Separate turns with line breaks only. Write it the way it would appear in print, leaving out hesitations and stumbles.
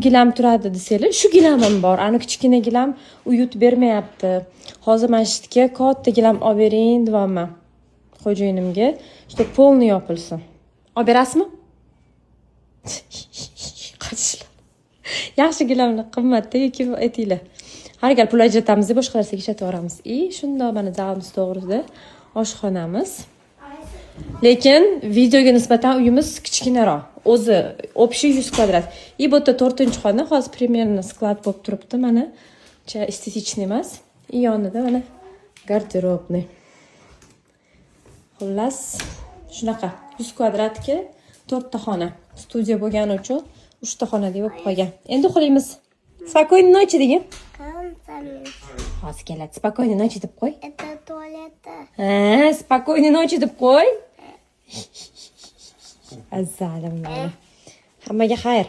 Gilam turadi desanglar, shu gilamim bor. Ani kichkina gilam уют bermayapti. Hozir mana shu yerga katta gilam olib bering deyapman xo'jayinimga, что полный yopilsin. Olib berasizmi? Qochishlar. Yaxshi gilamlar qimmatda yoki aytinglar. Har gal pul ajratamiz, boshqa narsaga ishlatib yuboramiz. И shundoq mana zalimiz to'g'risida oshxonamiz. Lekin videoga nisbatan uyimiz kichkinaroq. O'zi общий 100 kvadrat. И bu yerda to'rtinchi xona hozir примерно склад bo'lib turibdi mana. Uncha эстетичный emas. И yonida mana гардеробный. Xullas, shunaqa 100 kvadratga to'rtta xona. Studiya bo'lgani uchun uchta xonali bo'lib qolgan. Endi uxlaymiz. Спокойной ночи degin. Hozir keladi. Спокойной ночи deb qo'y.
Это туалета.
Ha, спокойной ночи deb qo'y. Azzalim mani. Hammaga xayr.